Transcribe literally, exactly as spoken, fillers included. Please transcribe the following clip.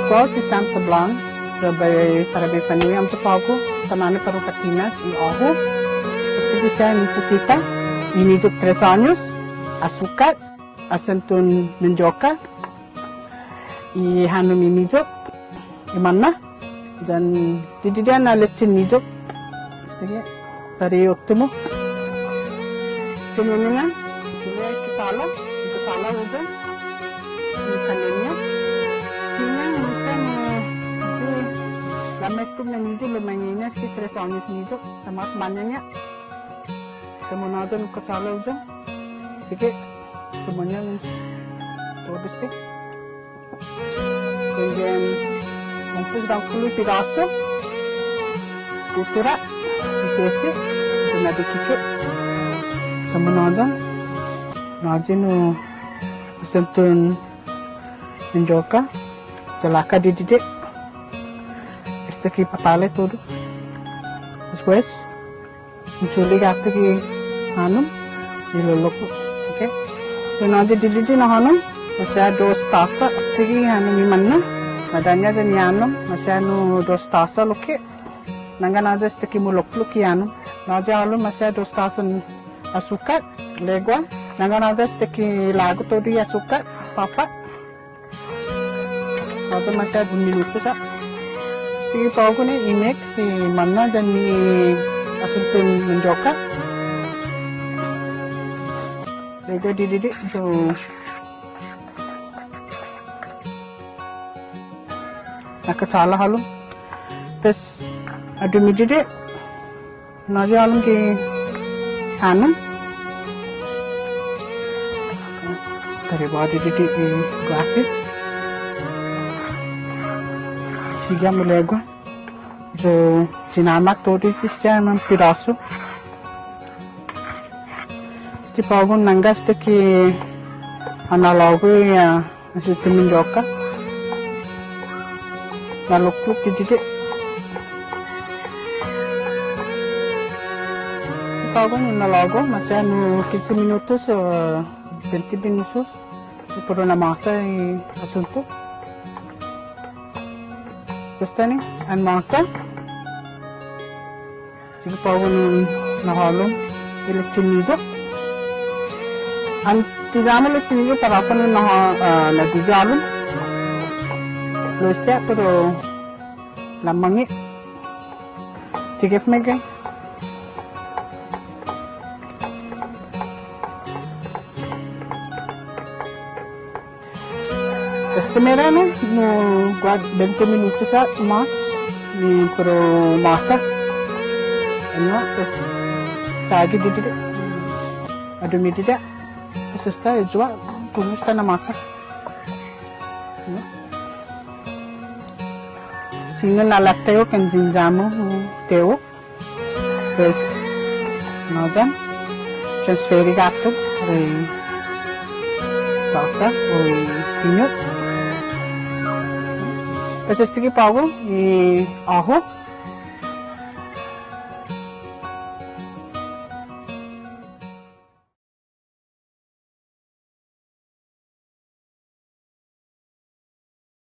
Kao si Sam Sablan, ya bai para bai fa'nu'i hamyo på'go taimanu para u fa'tinas i åhu. Estague' siha nisisita i niyok tres åños, asukkat, asienton mandioka, i hånom i niyok, i manna, yan didide' na lechen niyok. Estague' para i uttimu. Fine'nana, chule' i kuchåla, i kuchåla huyong, i kaneña. Siña, no sa' ni, si, lamektok na niyok, lomangeña este tres åños niyok, sa' mås mañaña'. Sa' munhåyan i kuchåla huyong. Estague', tumaña' todu este. Yanggen, mampos dångkolo i pidåsu. Uttara, i sese, yan adikike'. Sa' munhåyan, munhåyan i asienton mandioka, ya laka' didide'. Estague' papalai todu. Despues, un chule' guatu gi hånom, i lolo'lo'. Okay. Yan håyi didide' na hånom, maseha dos tåsa, estague' hånom i manna, na'dåña' yan i hånom, maseha nu dos tåsa lokkue'. Nangga na'ya estague' mulo'lo'lo' gi hånom. Na'ya hålom maseha dos tåsa asukkat, legua. Nangga na'ya estague' lågu todu i asukkat, påpa'. Na'ya maseha un minutu sa'. Estague' på'go ni i mix i manna yan i asienton mandioka. Legua didide', so, na kuchåla hålom. Pues, adumidide'. Na'ya hålom gi hånom. Tari ba didide' i guafi. Sigi ha' mulegua. Yo, sinamak todu este siha manpidåsu. Este på'go nangga estague' ha na'lågu i, ah, asienton mandioka. Na'lo'lo'lo' didide'. På'go nu na'lågu, maseha nu kinse minutos, eh, bente minutos. Para u na'måsa i asunto. Sa' esta ni, an måsa. Sigi på'go nu na'hålom i lechen niyok. An ti ya-mu lechen niyok para håfa nu na'hå-, ah, na'yiyi hålom. Lao este para u lamånge'. Ti gef mege. Este mera, no, guaha bente minutos ha' mås, ni para u måsa. Ennao, pues, chagi didide'. Adumidide'. Pues esta, eyu ha', pues esta na'måsa. Siña na'låte' yu' yan yiniyå-mu, teo. Pues, ennao yan, transferi guatu, i tåsa, o i piñot. Pues, estague' på'go, i åhu,